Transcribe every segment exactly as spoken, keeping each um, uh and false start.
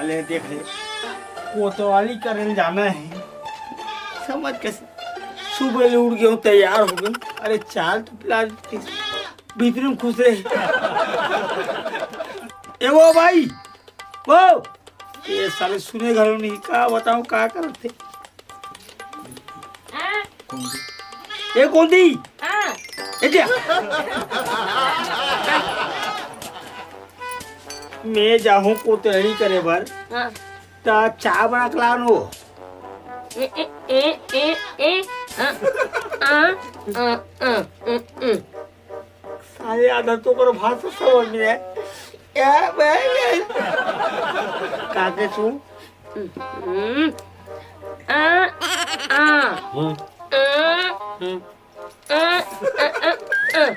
ले देख ले, कोतवाली करे ल जाना हे। समझ के सुबह ले उठ गेंव, तैयार हो गेंव। अरे चाल तो पिला देते, भीतरी में खुश रहे। ए वो भाई, वो, ये साले सुने घलो नहीं, का बताऊं का करत हे। ए कोंदी, ए जा। मैं जाहूं कोतवाली करे बर, हाँ। त चाय बना के लान वो। ए, ए, ए, ए, ए, आ, आ, आ, आ, आ, आ, आ। साले आधा तो ओकर भाषा समझ में आए। ए, बे, बे। का के तू? हम्म। आ, आ। हम्म। आ। हम्म। अ, अ, अ, अ।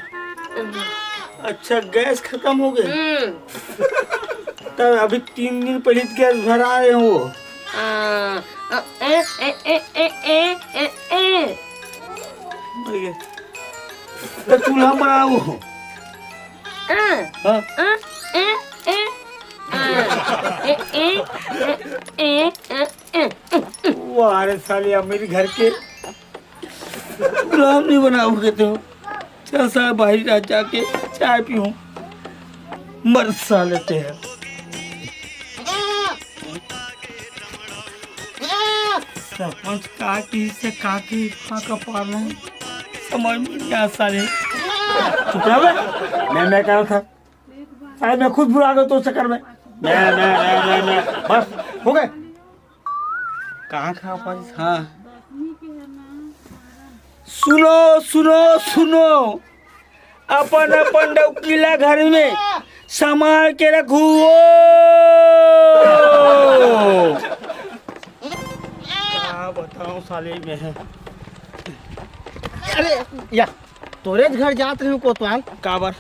अच्छा, गैस खतम हो गे? हम्म। त अभी तीन दिन पहिली गैस भराए हंव। अ, अ, ए, ए, ए। त चूल्हा बनाओ। अ, हाँ। अ, ए, ए, अ, ए, ए, ए, ए, ए, ए, ए। वाह रे साले, अमीर घर के गुलाम नहीं बनाओगे तो। चल साला, बाहरी रात जाके चाय पीऊं। मर साले ते है। सरपंच का की से का की फाका पार नहीं, समझ में नहीं आ साले। चुप रह बे। मैं, मैं कह रहा था, अरे मैं खुद भुला गया तो चक्कर में। मैं, मैं, मैं, मैं, मैं, बस, हो गए। कहाँ, कहाँ पर? हाँ। सुनो, सुनो, सुनो, अपन, अपन डौकी ला घर में संभाल के रखू। का बताऊं साले में। अरे या, तोरे घर जात रहे कोतवाल। काबर?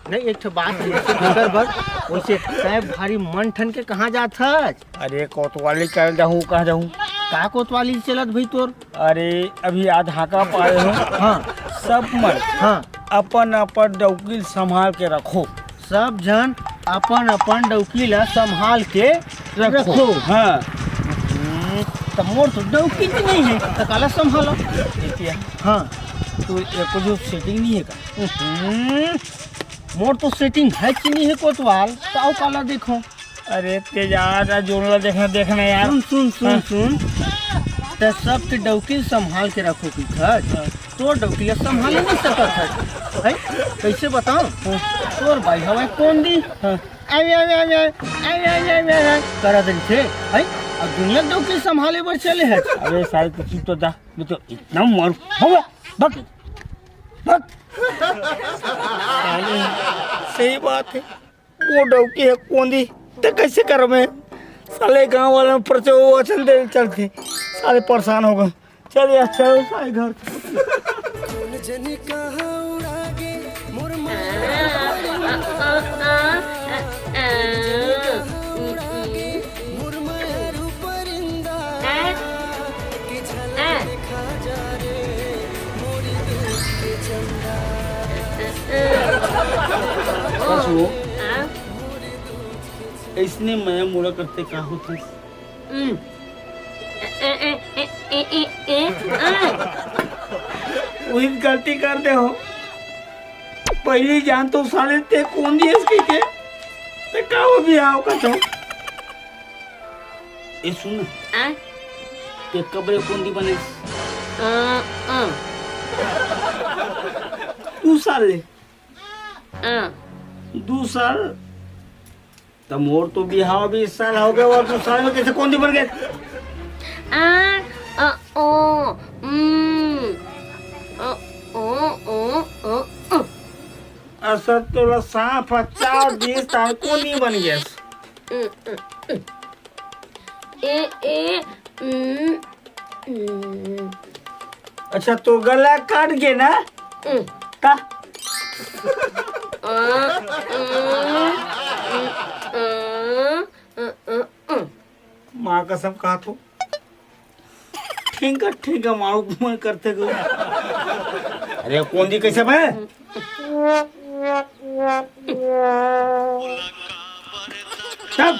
नहीं, एक ठो बात है, जैसे दोसर बर, वैसे तय भारी मन ठन के कहाँ जात हस? अरे, कोतवाली कर जाहूँ, कहाँ जाहूँ? का कोतवाली चलत भाई तोर? अरे, अभी आधाका पाए हो। हाँ। सब मन हाँ। अपन अपन डौकी संभाल के रखो। सब झन अपन अपन डौकी ला संभाल के रखो। रखो। हाँ। हम्म, त मोर तो डौकी भी नहीं है, त काला संभालो? एतिया। हाँ। तो एको जो सेटिंग नहीं है का? हम्म, मोर तो सेटिंग है कि नहीं है कोतवाल, त अउ काला देखो। अरे ते जा, जा, जोन ला देखना, देखना यार। सुन, सुन, सुन, हाँ। सुन। ते सब के डौकी संभाल के रखो कि घर। हाँ। तोर डौकी ला संभाले नहीं सकत है। हैं? कैसे बताओ? हाँ। तोर भाई हवे कोंदी। हाँ। आवे, आवे, आवे, आवे। आवे, आवे, आवे, आवे। करा दिन थे। हैं? अब दुनिया के डौकी संभाले बर चले है। अरे साले, तू चुप तो जा। मैं तो इतना मारू। हो गया। बक। बक। साले, सही बात है। वो डौकी है कोंदी, ते कैसे कर मैं? साले गांव वाले में प्रचो वचन दे चलते। साले परेशान हो गए। चल यार, चल साले घर। का सुनो? हाँ? ऐसने मया मोला करते का होथे? हम्म। ए, ए, ए, ए, ए, ए, ए, आ। वही गलती कर दे हो। पहली जान तो साले ते कोंदी हस कहिके। ते का वो भी आओ का तो? ए सुन। आ? ते कब ले कोंदी बने? आ, आ। तू साले। आ। दू साल? त मोर तो बिहाव बीस साल हो गए, और दू साल में कैसे कोंदी बन गए? आ, अ, ओ, उम, अ, ओ, ओ, ओ, ओ। असल तोला सांप ह चाव दिस, तार कोंदी बन गए। उम, उम, उम। ए, ए, उम, उम। अच्छा, तो गला काट के ना? उम। का? अ, उम, उम, उम, उम, उम, उम। माँ कसम कहा तो। ठीका, ठीका, मारू मन करते को। अरे, कोंदी कैसे बे? चुप।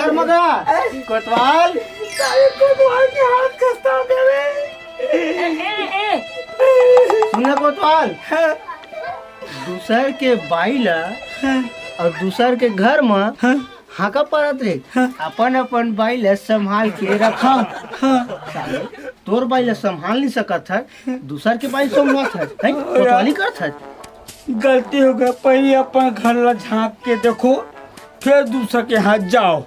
घर में गा। कोतवाल। साले कोतवाल के हाथ खस्ता देवे। ए, ए, ए। सुन ना कोतवाल। हाँ। दूसर के बाई ला हाँ। अउ दूसर के घर में हाँ। हाका परत रे। हाँ। अपन अपन बाई ला संभाल के रखा। हाँ। साले, तोर बाई ला संभाल नहीं सकत है, दूसर के बाई संभालत है, हैं? कोतवाली करत है। गलती हो गया, पहले अपन घर ला झांक के देखो, फिर दूसर के हाथ जाओ।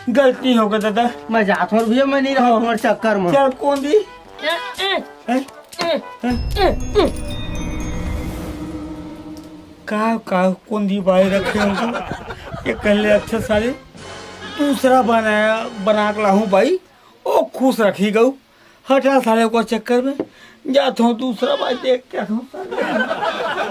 गलती हो गया दादा। मैं जात हूँ भैया, मैं नहीं रहा हूँ हमारे चक्कर में। चल कौन दी? ए, ए, हैं? ए, ए, ए, ए। का, का, कौन दी बाई रखे हमको? ये कहले अच्छा साले, दूसरा बनाया, बना के लाहूँ बाई, ओ खुश रखी गऊ। हटा साले को चक्कर में, जात हूँ दूसरा बाई देख के आत हूँ साले।